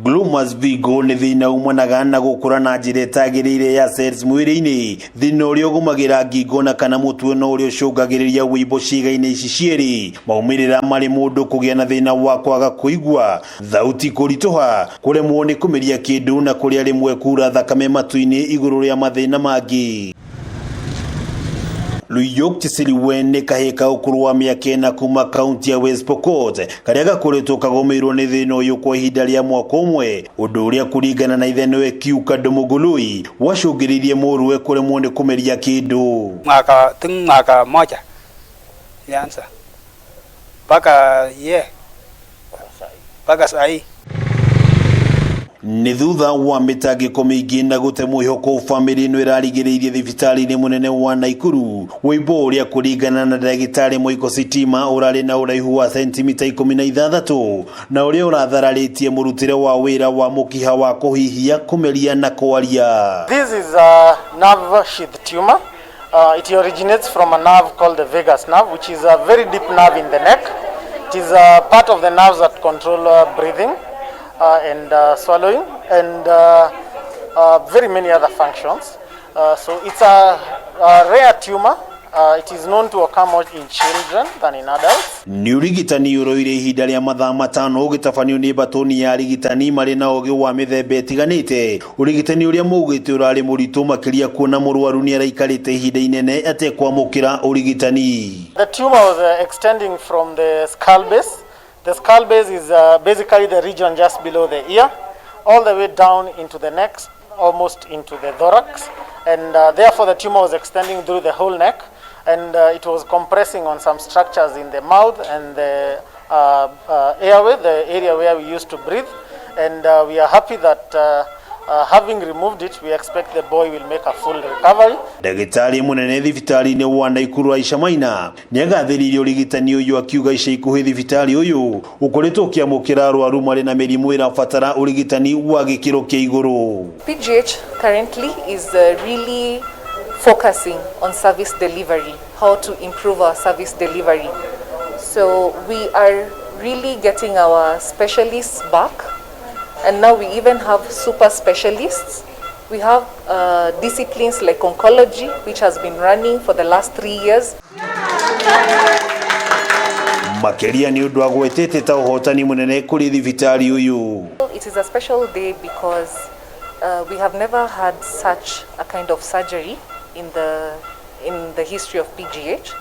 Glomus Vigo nĩ thĩna umanaga na gũkũra na njĩra ĩtagĩrĩire ya cells mwĩrĩ-inĩ, thĩna ũrĩa ũgũmagĩra ngingo na kana mũtwe na ũrĩa ũcũngagĩrĩria wũimbo ciĩga-inĩ ici cierĩ. Maumĩrĩra marĩ mũndũ kũgĩa na thĩna wa kwaga kũigua, thauti kũritũha, kũremwo nĩ kũmeria kĩndũ na kũrĩa rĩmwe kura thakame matũ-inĩ igũrũ rĩa mathĩna mangĩ. Luyok Chesiliwe nĩ kahĩĩ ka ũkũrũ wa mĩaka 4 kuma kaunti ya West Pokot karĩa gakoretwo kagũmĩirwo nĩ thĩna ũyũ kwa ihinda rĩa mwaka ũmwe, ũndũ ũrĩa kũringana na ithe nĩwe Kiuka Ndũmũngũlũi wacũngĩrĩirie mũrũwe kũremwo nĩ kũmeria kĩndũ. Mwaka moja ilianza mpaka ye mpaka sahi. Nĩ thutha wa mĩtangĩko mĩingĩ na gũte mwĩhoko, bamĩrĩ ĩno ĩrarigĩrĩirie thibitarĩ-inĩ mũnene wa Naikuru wũimbo ũrĩa kũringana na ndagĩtarĩ Mũiko Sitima ũrarĩ na ũraihu wa sentimita 16 na ũrĩa ũrathararĩtie mũrutĩre wa wĩra wa mũkiha wa kũhihia, kũmeria na kwaria. This is a nerve sheath tumor. It originates from a nerve called the vagus nerve, which is a very deep nerve in the neck. It is a part of the nerves that control breathing and swallowing and very many other functions. So it's a rare tumor. It is known to occur more in children than in adults. Nĩ ũrigitani ũroire ihinda rĩa mathaa 5 ũgĩtabanio nĩ mbatũni ya arigitani marĩ na ũgĩ wa mĩthemba ĩtiganĩte. Ũrigitani ũrĩa maugĩte ũrarĩ mũritũ makĩria kuona mũrwaru nĩ araikarĩte ihinda inene atekwamũkĩra ũrigitani. The tumor was extending from the skull base. The skull base is basically the region just below the ear, all the way down into the neck, almost into the thorax, and therefore the tumor was extending through the whole neck, and it was compressing on some structures in the mouth and the airway, the area where we used to breathe, and we are happy that having removed it, we expect the boy will make a full recovery. Ndagĩtarĩ mũnene thibitarĩ-inĩ wa Naikuru Aisha Maina nĩagathĩrĩirie ũrigitani ũyũ akiuga ica ikuhĩ thibitarĩ ũyũ ũkoretwo ũkĩamũkĩra arwaru marĩ na mĩrimũ ĩrabatara ũrigitani wa gĩkĩro kĩa igũrũ. PGH currently is really focusing on service delivery, how to improve our service delivery. So we are really getting our specialists back, and now we even have super specialists. We have disciplines like oncology, which has been running for the last 3 years. Makĩria nĩ ũndũ agwetete ta ũhotani mũnene kũrĩ thibitarĩ ũyũ. It is a special day because we have never had such a kind of surgery in the history of PGH.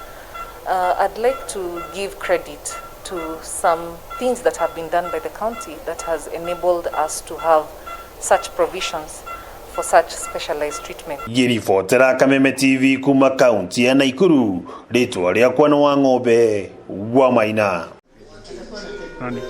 I'd like to give credit to some things that have been done by the county that has enabled us to have such provisions for such specialized treatment. Ngĩribotera Kameme TV kuma kaunti ya Naikuru, rĩtwa rĩakwa nĩ Wang'ombe wa Maina. Nani?